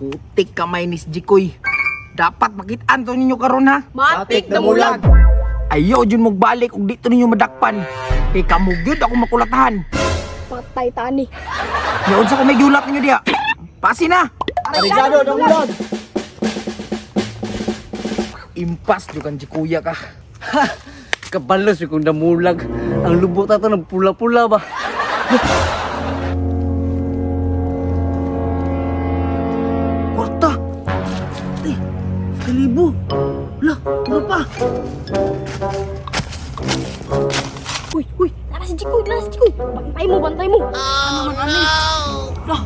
Putik kamay ni Jikoy. Dapat makitaan to ninyo karon ha. Matik na mulag. Ayaw jud magbalik ug dito ninyo madakpan. Kay kamo gyud ako makulatahan. Patay tani. Yaon sa ko may giulat ninyo diha. Pasi na. Arigado na mulag. Impas jud kan Jikuya ka. Kabalos yung kong damulag. Ang lubot ato ng pula-pula ba? Kwarta. Eh, kalibo. Lah, ano pa? Uy, uy, nara si Jikoy, nara si Jikoy. Bantay mo, bantay mo. Ano man ani? Lah.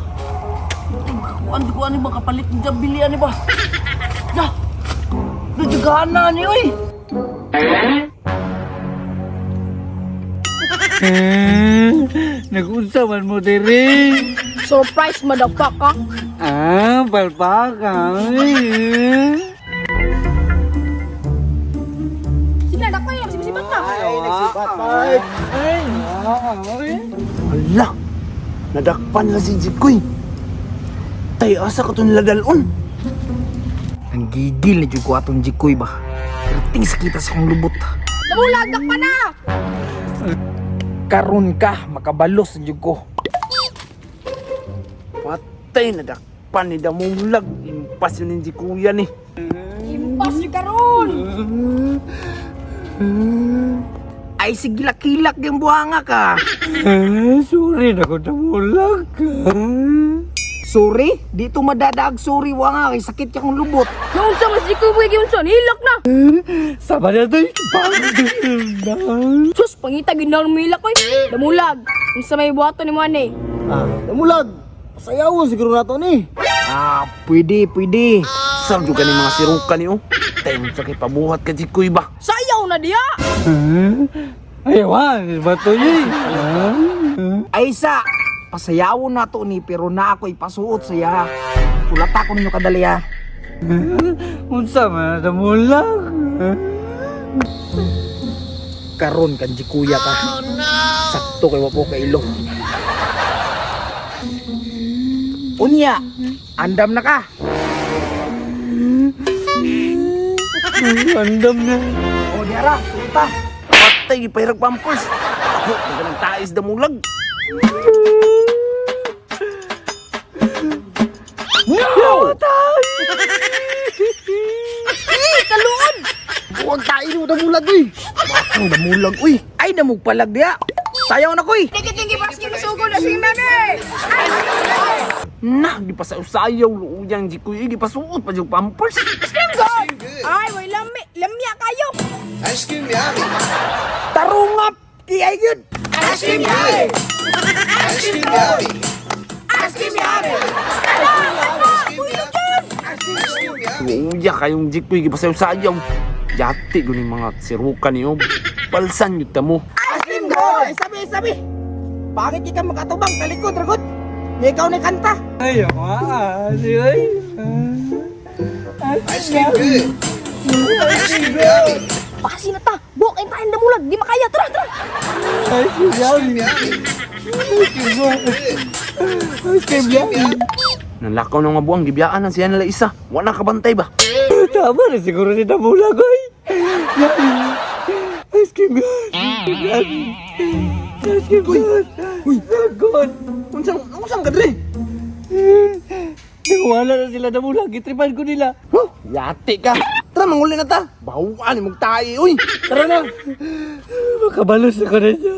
Ay, kuan ko ani ba kapalit ng bili ani ba? Lah. Nadugana ni oy. Nag-unsa man mo diri. Surprise, motherfucker. Ah, palpaka. Sige na, dakpan yun. Sibisibat na. Ay, nagsibat. Ay, ay. Ala, nadakpan na si Jikoy. Tay, asa ka itong ladalon? Ang gigil na jud ko atong Jikoy ba? Perting sakita sa akong lubot. Namulag, dakpan na. Karon ka, makabalos na jud ko. Patay, nadakpan ni Damulag. Impas yun ni Jikuya ni. Impas yung karon. Ay, sige kilak yung buhanga ka. Sorry na ko damulag. Sorry, dito madadaag sorry wanga kay sakit ya kong lubot. Yung unsa mas Jikoy boy, yung unsa hilak na. Sama na to. Sus, pangita ginaw mo hilak oy. Damulag. Unsa may buhaton ni mo ani? Ah, damulag. Sayaw siguro na to ni. Ah, pwede, pwede. Saan jud ka ni mga sirukan ni oh? Tay, sa kay pabuhat ka Jikoy ba? Sayaw na diya. Ayaw, bato yun. Ay sa, pasayawon na to ni pero na ako ipasuot sa iya. Kulata ko ninyo kadali ha. Unsa man damulag. Karon kan kuya ka. Sakto kay wapo ka ilo. Unya, andam na ka. Andam na. O diara, sulta. Patay gipahirag pampers. Ako, nang tais damulag. No! Eh, kaluod. Huwag tayo mo damulag eh. Ang damulag, uy. Ay, damugpalag diya. Sayaw na koy. Tingki tingki basket sugod na si Mami. Na, di pa sa usayaw, luuyang di kuy, di pa suot pa yung pampers. Ice God. Ay, way lami, lamya kayo. Ice cream yummy. Tarungap, kiyay yun. Ice cream yummy. Ice cream yummy. Ice cream yummy. Ala, ala, uy, Ice cream yummy. Luuya kayong di kuy, di pa sa usayaw. Yati ko ni mga sirukan niyo. Palsan yun tamo. Ice cream God! Ay, sabi, sabi. Bakit di ka makatubang? Talikod, ragot. Ikaw ni kanta. Ayaw, ay. Ice cream good. Ice cream yummy. Pasi na ta. Buok ang tayo damulag, di makaya. Tara, tara. Ay, Ice cream yummy. Ice cream yummy. Nanlakaw na nga buwang, gibiyaan na siya nila isa. Wala kabantay ba? Tama na siguro si Damulag, oy. Yummy. Ice cream yummy. Ice cream good. Uy, good. Unsang, unsang ka dre? Nawala na sila Damulag. Itripan ko nila. Huh, yati ka. Tara, manguli na ta. Bawaan, magtae, uy. Tara na. Makabalos ako na siya.